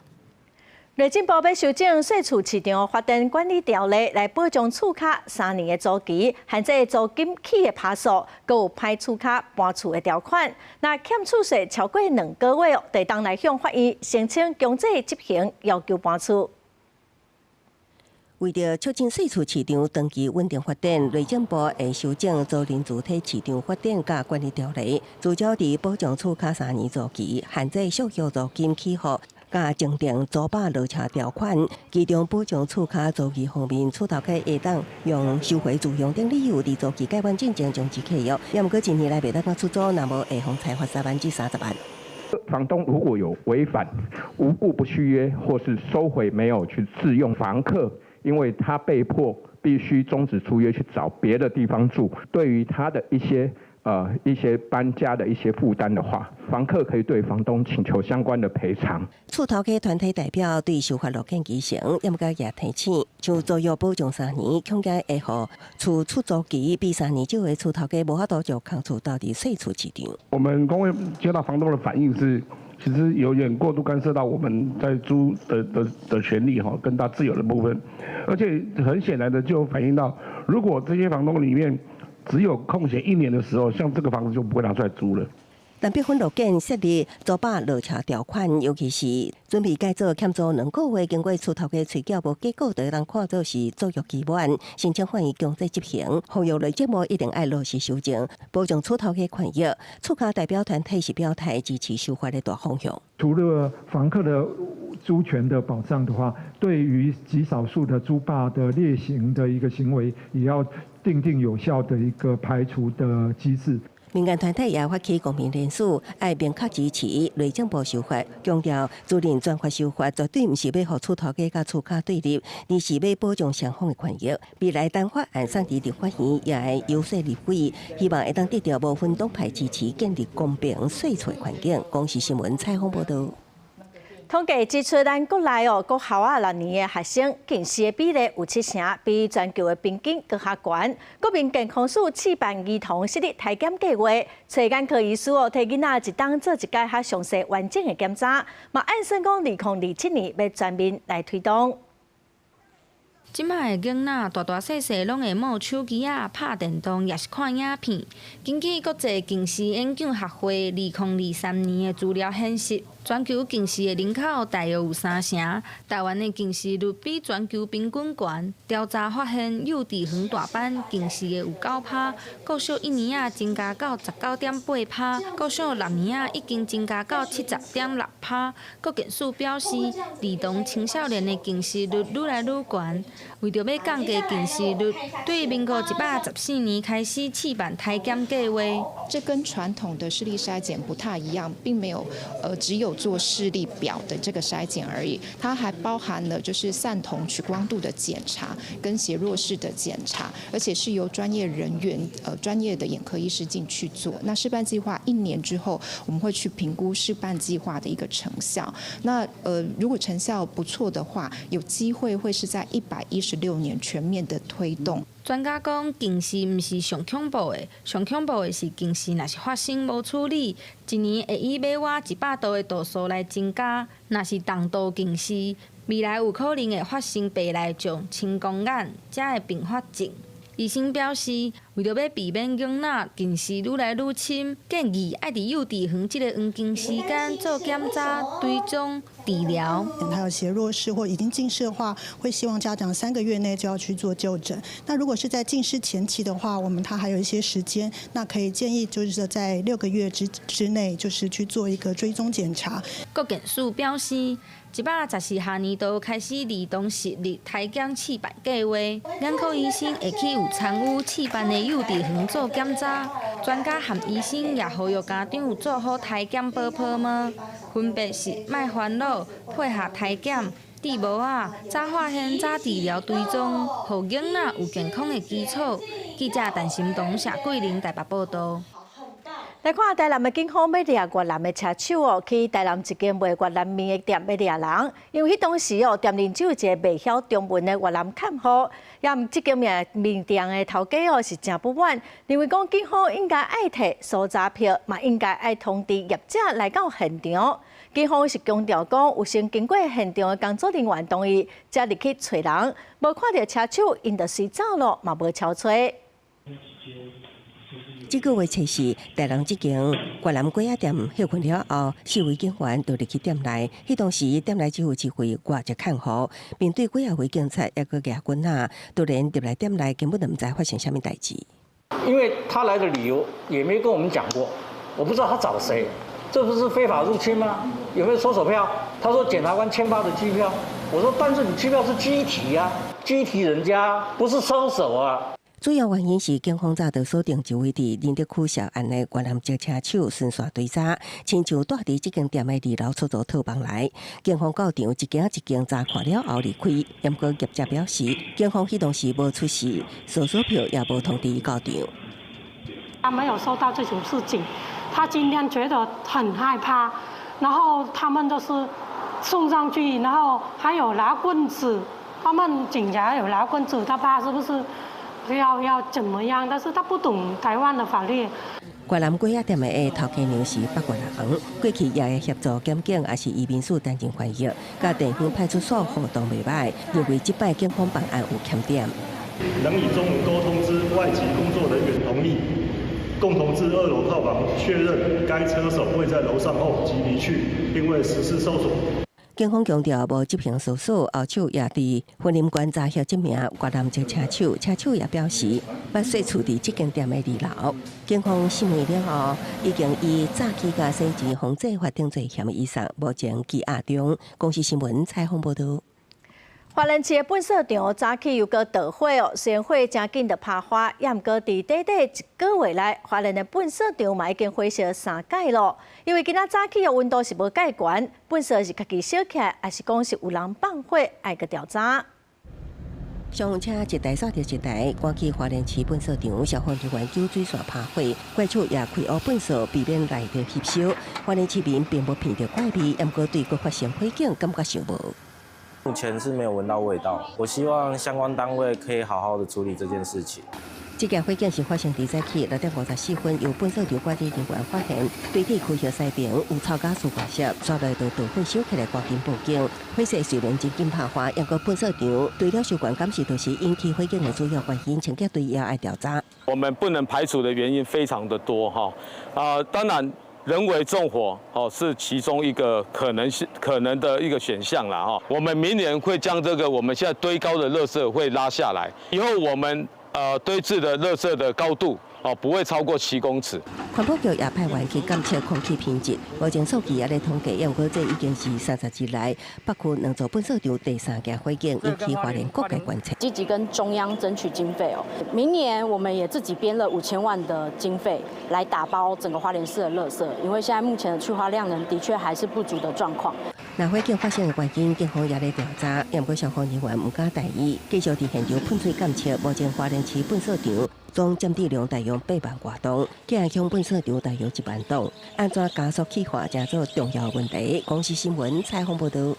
S1: 內政部欲修正細厝市場發展管理條例，來保障厝跤3年的租期，限制租金起的趴數，閣有歹厝跤搬厝的條款。若欠厝稅超過2個月，就會當來向法院申請強制執行，要求搬厝。
S2: 為著促進細厝市場長期穩定發展，內政部會修正租賃主體市場發展佮管理條例，聚焦佇保障厝跤3年租期，限制續約租金起伏，佮增訂租霸落車條款，其中保障厝跤租期方面，厝頭家會當用收回自用等理由，佇租期屆滿進前終止契約。也毋過一年內袂當出租，若無會予裁罰3萬至30萬。
S7: 房東如果有違反無故不續約，或是收回沒有去自用房客，因為他被迫必須終止租約去找別的地方住，對於他的一些搬家的一些負擔的話，房客可以對房東請求相關的賠償。
S2: 厝頭家團體代表對修法路見其成，也毋過也提醒，像租約保障三年，恐驚會予厝出租期比3年少的厝頭家無法度將空厝鬥佇細厝市場。
S5: 我們公會接到房東的反應是，其實有點過度干涉到我們在租的權利哈，跟他自由的部分，而且很顯然的就反映到，如果這些房東裡面只有空閒一年的時候，像這個房子就不會拿出來租了。
S2: 但必分路見設立租霸落車條款，尤其是準備改做欠租2個月，經過厝頭家催繳無結果，就會當看做是租約期滿，申請法院強制執行。呼籲內政部一定愛落實修正，保障厝頭家權益。厝跤代表團體是表態支持修法的大方向。
S8: 除了房客的租權的保障的話，對於極少數的租霸的劣行的一個行為，也要訂定有效的一個排除的機制。
S2: 民間團體也發起公民聯署，愛明確支持內政部修法，強調租賃專法修法絕對毋是欲予厝頭家佮厝跤對立，而是欲保障雙方的權益。未來等法案送佇立法院，也會遊說立委，希望會當得著無分黨派支持，建立公平細厝環境。公視新聞採訪報導。
S1: 統計指出，咱國內哦，國校仔六年的學生近視的比例有七成，比全球的平均閣較懸。國民健康署試辦兒童視力體檢計劃，揣眼科醫師哦，替囡仔一冬做一擺較詳細完整的檢查，嘛按算講2027年欲全面來推動。
S23: 這擺的囡仔大大細細攏會摸手機仔、拍電動，抑是看影片。根據國際近視研究學會2023年的資料顯示，全球近視的人口大約有三成，台灣的近視率比全球平均懸。調查發現，幼稚園大班近視的有9趴，國小一年仔增加到19.8趴，國小六年仔已經增加到70.6趴。國健署表示，兒童青少年的近視率愈來愈懸。為著欲降低近視率，對民國114年開始試辦體檢計畫。
S9: 這跟傳統的視力篩檢不太一樣，並沒有只有做視力表的這個篩檢而已，它還包含了就是散瞳屈光度的檢查跟斜弱視的檢查，而且是由專業人員專業的眼科醫師進去做。那試辦計劃一年之後，我們會去評估試辦計劃的一個成效。那如果成效不錯的話，有機會會是在116年全面的推動。
S23: 專家講，近視毋是上恐怖的，上恐怖的是近視若是發生無處理，一年會以每倚100度的度數來增加。若是重度近視，未來有可能會發生白內障、青光眼這的併發症。醫生表示，為著欲避免囡仔近視愈來愈深，建議愛佇幼稚園這个黃金時間做檢查、追蹤、治療。
S10: 還有斜弱視或已經近視的話，會希望家長3個月內就要去做就診。那如果是在近視前期的話，我們他還有一些時間，那可以建議就是在6個月之內，就是去做一個追蹤檢查。
S23: 國健署表示，114學年度開始兒童視力體檢試辦計畫，眼科醫生會去有參與試辦的幼稚園做檢查，專家和醫生也呼籲家長做好體檢保泡膜，分別是莫煩惱，配合體檢，戴帽仔，早發現早治療追蹤，予囡仔有健康的基礎。記者陳心彤、謝桂玲台北報導。
S1: 來看台南的警方欲掠越南的車手哦，去台南一間賣越南麵的店欲掠人，因為彼當時哦，店裡只有一个袂曉中文的越南客戶，也毋這間麵店的頭家哦是誠不滿，認為講警方應該愛提搜查票，嘛應該愛通知業者來到現場。警方是強調講，有先經過現場的工作人員同意，才入去揣人，無看著車手，𪜶就隨走囉，嘛無敲揣。
S2: 這個月初四，台南這間越南粿仔店歇困了後，四位警員就入去店內。彼當時店內只有一位外籍客戶，面對幾仔位警察，猶閣舉棍仔，突然入來店內，根本就毋知發生啥物代誌。
S11: 因為他來的理由也沒跟我們講過，我不知道他找誰，這不是非法入侵嗎？有沒有搜索票？他說檢察官簽發的機票。我說但是你機票是拘提啊，拘提人家，不是搜索啊。
S2: 主要原因是警方早就鎖定一位佇仁德區涉案的越南籍車手循線追查，親像蹛佇這間店的二樓出租套房內。警方到場一間一間查看了後離開，毋過業者表示，警方彼當時無出示搜索票，也無通知到場。
S12: 他沒有收到這種事情，他今天覺得很害怕，然後他們都是送上去，然後還有拿棍子，他們警察有拿棍子，他怕是不是？要怎麼樣？但是他不懂台灣的法律。
S2: 越南粿仔店的頭家娘是北越人，過去也會協助檢警，抑是移民署擔任翻譯，佮地方派出所互動袂䆀，認為這擺警方辦案有欠點。
S25: 能以中文溝通之外籍工作人員同意，共同至二樓套房確認該車手位在樓上後即離去，並未實施搜索。
S2: 警方強調無執行搜索，後手也佇婚姻觀查獲這名越南籍車手，車手也表示捌說厝佇這間店的二樓。警方審問了後，已經以詐欺佮洗錢防制法定罪嫌疑移送，目前羈押中。公視新聞採訪報導。
S1: 花蓮市的糞埽場早起又閣著火哦，雖然火誠緊就拍花，也毋過佇短短一個月內，花蓮的糞埽場嘛已經火燒三擺囉。因為今仔早起的溫度是無蓋懸，糞埽是家己燒起來，抑是講是有人放火，愛閣調查。
S2: 消防車一台煞著一台，趕去花蓮市糞埽場，消防人員救水線拍火，怪手也開挖糞埽，避免來著翕燒。花蓮市民並無聞著怪味，毋過對閣發生火警感覺想無。
S26: 目前是沒有聞到味道，我希望相關單位可以好好的處理這件事情。
S2: 這件火警是發生佇早起6點54分，由糞埽場管理人員發現，堆體區域西邊有臭甲絲掛色，煞來就著火燒起來，趕緊報警。火勢雖然真緊拍花，毋過糞埽場堆料收懸，敢是就是引起火警的主要原因，清潔隊也愛調查。
S27: 我們不能排除的原因非常的多哈，啊，當然。人為縱火，哦，是其中一個可能性、可能的一個選項啦，哈。我們明年會將這個我們現在堆高的垃圾會拉下來，以後我們堆置的垃圾的高度哦，不會超過7公尺。
S2: 環保局也派員去監測空氣品質，目前數據也咧統計，毋過這已經是30日來北區兩座糞掃場第三件火警，引起花蓮各界關切。
S13: 積極跟中央爭取經費哦，明年我們也自己編了5000萬的經費來打包整個花蓮市的垃圾，因為現在目前的去化量能的確還是不足的狀況。
S2: 那火警發生的原因，警方也咧調查，毋過消防人員毋敢大意，繼續佇現場噴水檢測。目前花蓮市糞掃場總佔地量大約8萬外噸，嘉義鄉糞掃場大約1萬噸。按怎加速去化，成做重要問題。公視新聞採訪報導。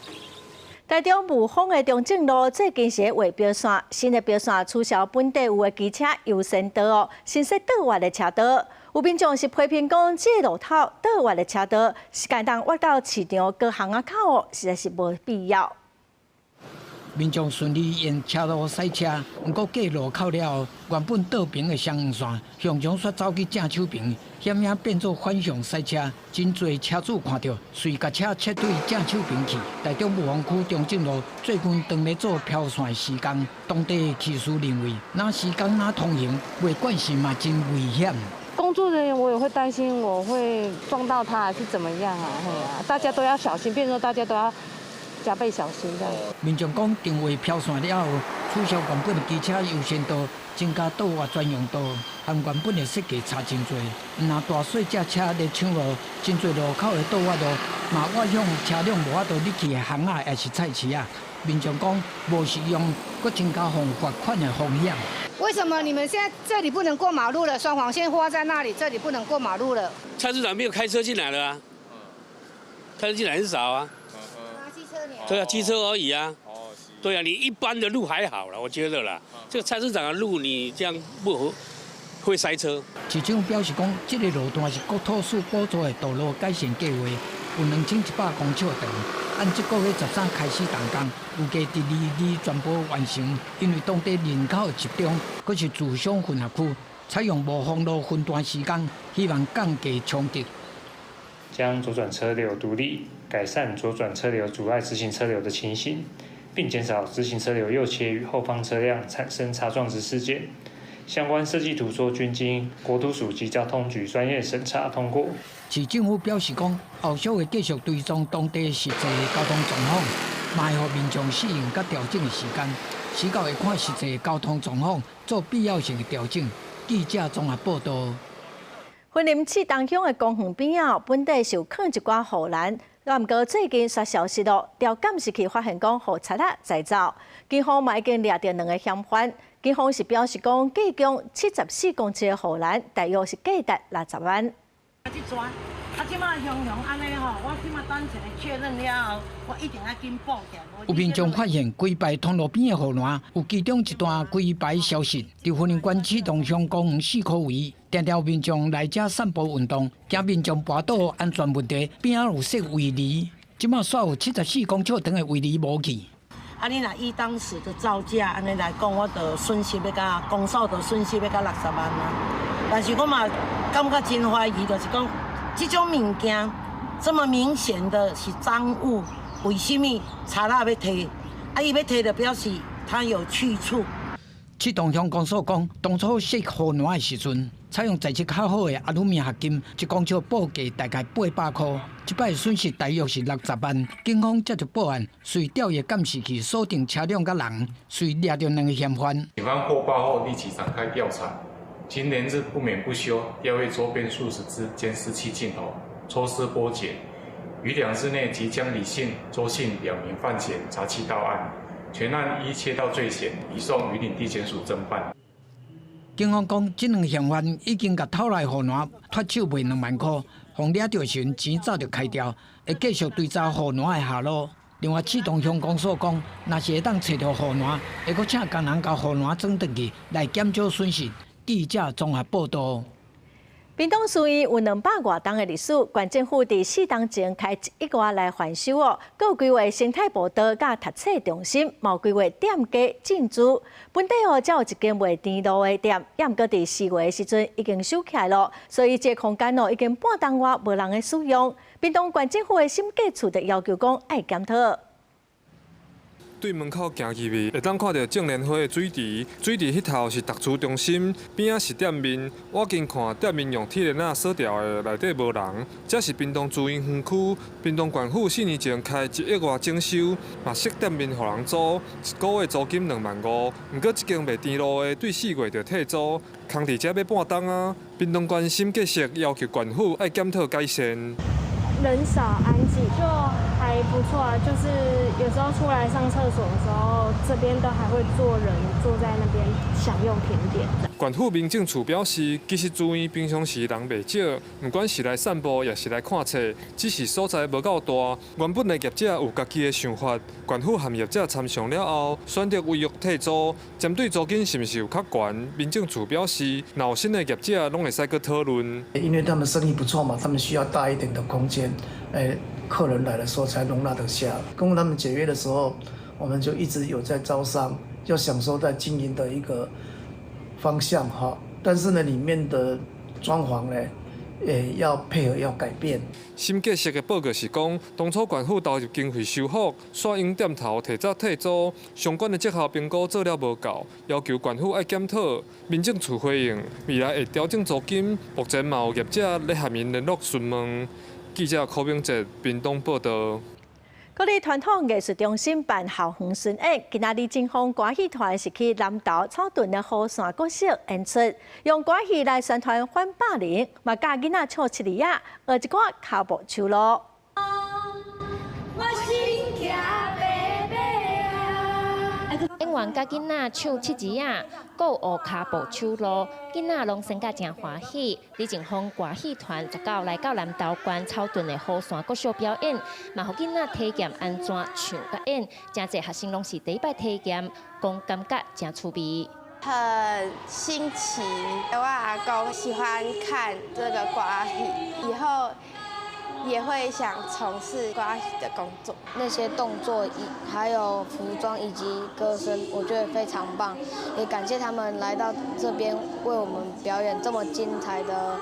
S1: 台中霧峰的中正路最近是畫標線，新的標線取消本地有的機車優先道哦，新設倒彎的車道。有民眾是批評講，這個路頭倒彎的車道是會當彎到市場高巷仔口哦，實在是無必要。
S14: 民眾順利沿車路駛車，毋過過路口了後，原本倒平的雙黃線向前煞走去正手爿，險影變做反向駛車，真濟車主看著，隨共車切對正手爿去。台中霧峰區中正路最近當咧做標線的施工，當地的技師認為，若施工若通行，袂慣勢嘛真危險。
S15: 工作人員我也會擔心，我會撞到他還是怎麼樣啊？嘿啊，大家都要小心，變成說大家都要加倍小心這樣。
S14: 民眾講，定位標線了後，取消原本的機車優先道，增加倒彎專用道，和原本的設計差真濟。毋若大細隻車咧搶路，真濟路口的倒彎路，嘛倚向車輛無法度入去的巷仔，抑是菜市仔。民眾講無實用，閣增加予罰款的風險。
S16: 為什麼你們現在這裡不能過馬路了？雙黃線畫在那裡，這裡不能過馬路了。
S17: 菜市場沒有開車進來了啊，開車進來很少啊。對啊，機車而已啊。對啊，你一般的路還好了，我覺得啦。這個菜市場的路你這樣不合，會塞車。
S14: 市長表示講，這個路段是國土署補助的道路改善計劃，有2100公尺長。按這個月13開始動工，預計佇22全部完成。因為當地人口集中，閣是住商混合區，採用無封路分段施工，希望降低衝擊。
S18: 將左轉車流獨立，改善左轉車流阻礙直行車流的情形，並減少直行車流右切與後方車輛產生擦撞之事件。相關設計圖說均經國土署及交通局專業審查通過。
S14: 市政府表示講，後續會繼續追蹤當地實際交通狀況，嘛會予民眾適應佮調整的時間。時到會看實際交通狀況，做必要性的調整。記者綜合報道。
S1: 雲林刺桐鄉的公園邊仔，本底是有囥一寡護欄，啊，毋過最近煞消失咯，調監視器發現講，予賊仔摘走，警方嘛已經掠著兩个嫌犯。警方是表示講，計共74公尺的護欄，大約是價值60萬。
S19: 啊，這馬雄雄按呢吼，我這馬等一下確認了後，我一定愛緊報起來。
S14: 有民眾發現規排通路邊的護欄，有其中一段規排消失。佇雲林縣刺桐鄉公園四箍圍，定定有民眾來遮散步運動，驚民眾跋倒安全問題，邊仔有設圍籬，這馬煞有74公尺長的圍籬無去。
S19: 啊，你若以當時的造價按呢來講，我就損失欲到公所就損失欲到60萬啊。但是我嘛感覺真懷疑，就是講。這種物件這麼明顯的是贓物，為什麼賊仔欲提？啊，伊欲提就表示他有去處。
S14: 刺桐鄉公所講，當初設護欄的時陣，採用材質較好的阿魯米合金，1公尺報價大概800塊。這擺損失大約是60萬。警方接著報案，隨調閱監視器鎖定車輛佮人，隨掠著兩个嫌犯。
S28: 警方獲報後立即展開調查。經連日不眠不休，調閱周邊數十支監視器鏡頭，抽絲剝繭，於2日內即將李姓、周姓兩名犯嫌查緝到案，全案依竊盜罪嫌移送雲林地檢署偵辦。
S14: 警方講，這兩嫌犯已經共偷來護欄脫手賣2萬塊，予掠著時錢早就開掉，會繼續追查護欄的下落。另外，刺桐鄉公所講，若是會當揣著護欄，會閣請工人共護欄裝轉去，來減少損失。記者綜合報道。
S1: 屏東書院有200外冬的歷史，縣政府佇4冬前開1億外來翻修哦，閣有規劃生態步道佮讀冊中心，嘛有規劃店家進駐。本底哦，才有一間賣甜露的店，也毋過佇4月的時陣已經收起來咯，所以這個空間哦已經半冬外無人咧使用。屏東縣政府的審計處就要求講愛檢討。
S3: 對門口行入去，會當看著正蓮花的水池，水池彼頭是讀書中心，邊仔是店面。我近看店面用鐵鏈仔鎖牢的，內底無人。這是屏東資源園區，屏東縣府4年前開1億外整修，嘛設店面予人租，一個月租金2萬5。毋過這間賣甜露的，對4月就退租，空佇遮欲半冬啊。屏東縣審計署要求縣府愛檢討改善。
S4: 人少安靜就還不錯啊，就是有時候出來上廁所的時候，這邊都還會坐人坐在那邊享用甜點。
S3: 縣府民政處表示，其實資源平常時人袂少，毋管是來散步，抑是來看冊，只是所在無夠大。原本的業者有家己的想法，縣府和業者參詳了後，選擇違約退租。針對租金是毋是有較懸，民政處表示，若有新的業者，攏會使閣討論。
S6: 因為他們生意不錯嘛，他們需要大一點的空間，客人來的時候才容納得下。跟他們解約的時候，我們就一直有在招商，要想說在經營的一個方向哈，但是呢，裡面的裝潢呢，也要配合要改變。
S3: 審計署的報告是講，當初縣府投入經費修復，煞用店頭提早退租，相關的績效評估做了無夠，要求縣府愛檢討。民政處回應，未來會調整租金，目前嘛有業者咧和𪜶聯絡詢問。記者柯明哲屏東報導。
S1: 國立傳統藝術中心辦校園巡演，今仔日李靖峰歌戲團是去南投草屯的雨傘國小演出，用歌戲來宣傳反霸凌，嘛教囡仔唱七字仔，學一寡跤步手路。
S7: 我心演員佮囡仔唱七字仔，閣學跤步手路，囡仔攏耍甲誠歡喜。李靖峰歌戲團19來到南投縣草屯的雨傘國小表演，嘛予囡仔體驗按怎唱佮演。誠濟學生攏是第一擺體驗，講感覺誠趣味。
S20: 很新奇，我阿公喜歡看這個歌戲，以後也會想從事歌戲的工作。
S21: 那些動作以還有服裝以及歌聲，我覺得非常棒，也感謝他們來到這邊為我們表演這麼精彩的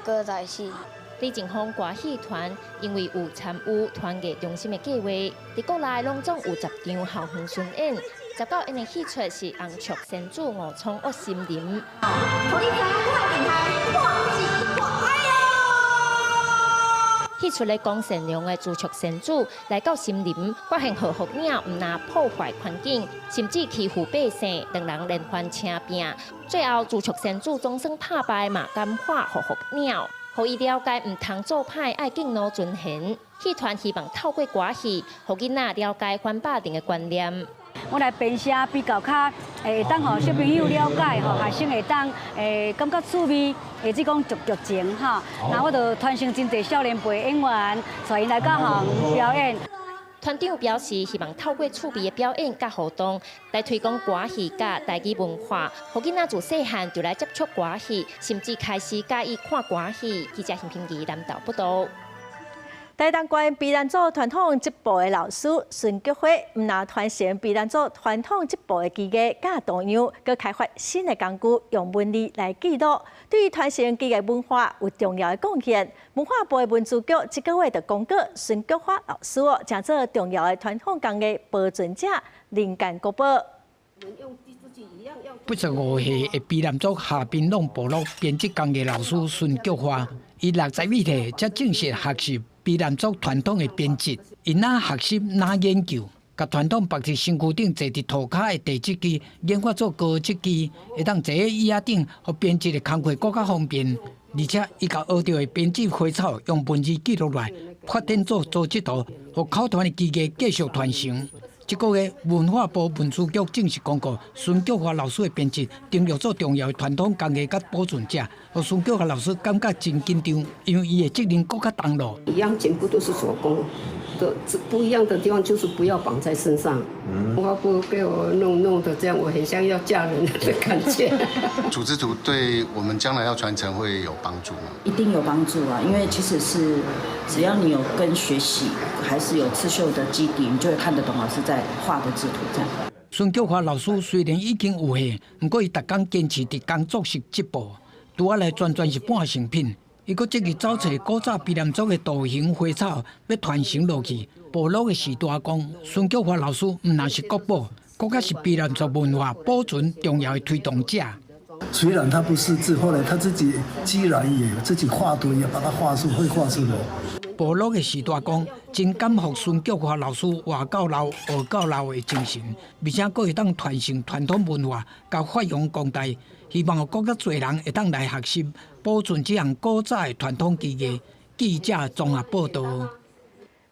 S21: 歌仔戲。
S7: 李靖峰歌戲團因為有參與傳藝中心的計劃，佇國內攏總有10場校園巡演。19演的戲出是紅竹仙子誤闖惡森林。戲出咧講善良的朱雀仙子來到森林，發現禍福鳥毋但破壞環境，甚至欺負百姓，兩人連番拚拚。最後朱雀仙子總算拍敗嘛感化禍福鳥，予伊了解毋通做歹，愛敬老尊賢。戲團希望透過歌戲，予囡仔了解反霸凌的觀念。
S22: 我來編寫比較較會當予小朋友了解吼，學生會當感覺趣味，或者講劇情吼。那我就傳承真濟少年輩演員，帶𪜶來到校園表演。
S7: 團長表示，希望透過趣味的表演佮互動，來推廣歌戲佮台語文化，予囡仔自細漢就來接觸歌戲，甚至開始佮意看歌戲。記者陳平儀南投報導。
S1: 台東縣卑南族傳統織布的老師孫菊花，毋但傳承卑南族傳統織布的技藝佮圖樣，閣開發新的工具，用文字來記錄，對於傳承技藝文化有重要的貢獻。文化部的文資局這個月就公告孫菊花老師哦，成做重要的傳統工藝保存者、人間國寶。
S14: 85歲的卑南族下檳榔部落編織工藝老師孫菊花，伊62歲才正式學習卑南族傳統的編織，伊若學習若研究，共傳統縛佇身軀頂坐佇塗跤的地織機研發做高織機，會當坐佇椅仔頂，予編織的工課閣較方便。而且，伊共學著的編織花草用文字記錄來，發展做組織圖，予口傳的技藝繼續傳承。這個月文化部文資局正式公告，孫菊花老師的編織登錄做重要的傳統工藝佮保存者，予孫菊花老師感覺真緊張，因為伊的責任閣較重咯。
S24: 一樣全部都是手工，的不一樣的地方就是不要綁在身上。我不被我弄得這樣，我很像要嫁人的感覺。
S29: 組織圖對我們將來要傳承會有幫助嗎？
S30: 一定有幫助啊，因為其實是只要你有跟學習，還是有刺繡的基底，你就會看得懂老師在畫的製圖這樣。
S14: 孫菊花老師雖然已經有歲，毋過伊逐工堅持佇工作室織布，拄仔來全全是半成品。伊閣積極走揣古早卑南族的圖形花草，欲傳承落去。部落的序大講，孫菊華老師毋但是國寶，閣較是卑南族文化保存重要的推動者。
S6: 雖然他不識字，後來他自己居然也自己畫圖，也把它畫出，會畫出來。
S14: 部落的序大講，真感服孫菊華老師活到老學到老的精神，而且閣會當傳承傳統文化，佮發揚光大。希望閣較濟人會當來學習，保存這項古早的傳統技藝。記者綜合報導。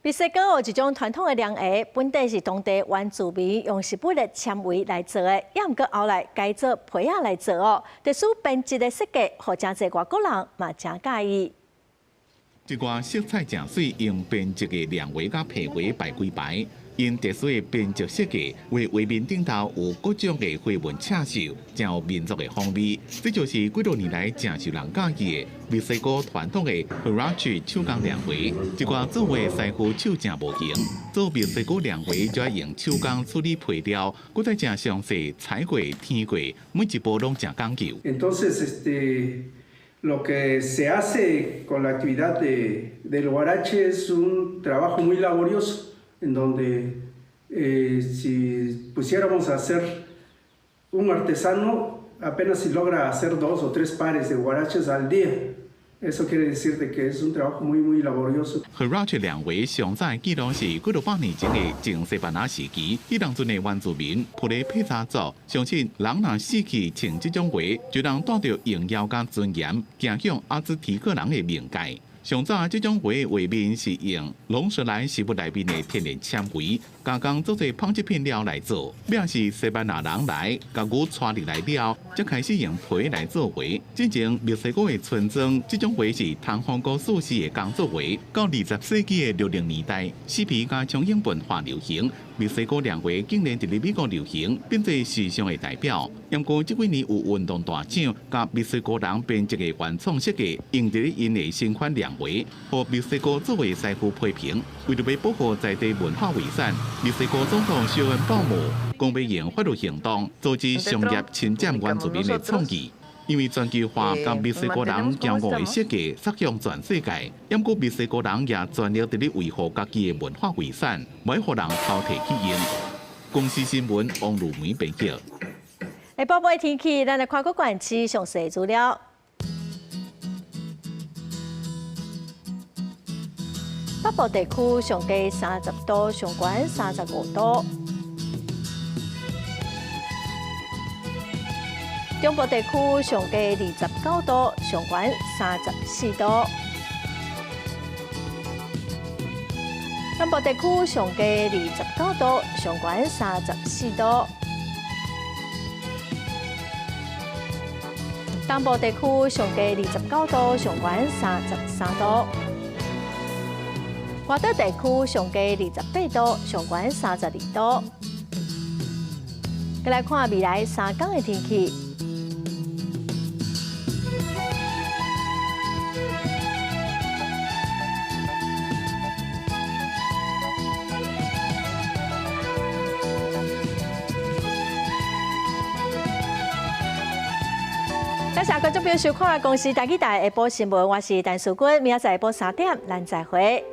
S1: 墨西哥有一種傳統的涼鞋，本底是當地原住民用植物的纖維來做的，也毋過後來改做皮仔來做哦。特殊編織的設計，予誠濟外國人嘛誠佮意。
S5: 這寡色彩誠媠，用編織的涼鞋佮皮鞋排幾排，𪜶特殊的編織設計，為畫面頂頭有各種的花紋刺繡，誠有民族的風味。這就是幾多年來誠受人佮意的墨西哥傳統的 Huarache 手工涼鞋。這寡做鞋師傅手誠無閒，做墨西哥涼鞋就愛用手工處理皮料，閣再誠詳細裁過、添過，每一步攏誠講究。
S8: Entonces, lo que se hace con la actividad del huarache es un trabajo muy laborioso, en donde si pusiéramos a hacer un artesano, apenas si logra hacer dos o tres pares de huaraches al día. Eso quiere decir de que es un trabajo muy, muy laborioso.
S5: Huarache 涼鞋上早的記錄是幾落百年前的前西班牙時期，彼當陣的原住民普雷佩查族相信，人若死去穿這種鞋，就能帶著榮耀佮尊嚴，行向阿茲提克人的冥界。上早這種鞋畫面是用龍舌蘭植物內面的天然纖維加工做做紡織品料來做。尾是西班牙人來，共牛帶入來了，才開始用皮來做鞋。進前墨西哥的村莊，這種鞋是通風過舒適的工作鞋。到20世紀的60年代，嬉皮佮蒼蠅文化流行，墨西哥涼鞋竟然佇咧美國流行，變做時尚的代表。毋過這幾年有運動大廠共墨西哥人編織的原創設計，用佇咧𪜶的新款涼鞋，予墨西哥做鞋師傅批評，為著欲保護在地文化遺產，墨西哥總統蕭恩鮑姆講欲用法律行動阻止商業侵佔原住民的創意。因為全球化共墨西哥人驕傲的設計，殺向全世界。毋過墨西哥人也全力佇咧維護家己的文化遺產，袂予人偷提去用。公視新聞王如梅編輯。
S1: 下晡的天氣，咱來看各縣市詳細資料。北部地區上低30度，上懸35度。中部地區上低29度，上懸34度。南部地區上低29度，上懸34度。東部地區上低29度，上懸33度。外島地區上低28度，上懸32度。閣來看未來3工的天氣。多謝觀眾朋友收看公視台語台下晡新聞，我是陳淑君，明仔載下晡3點，咱再會。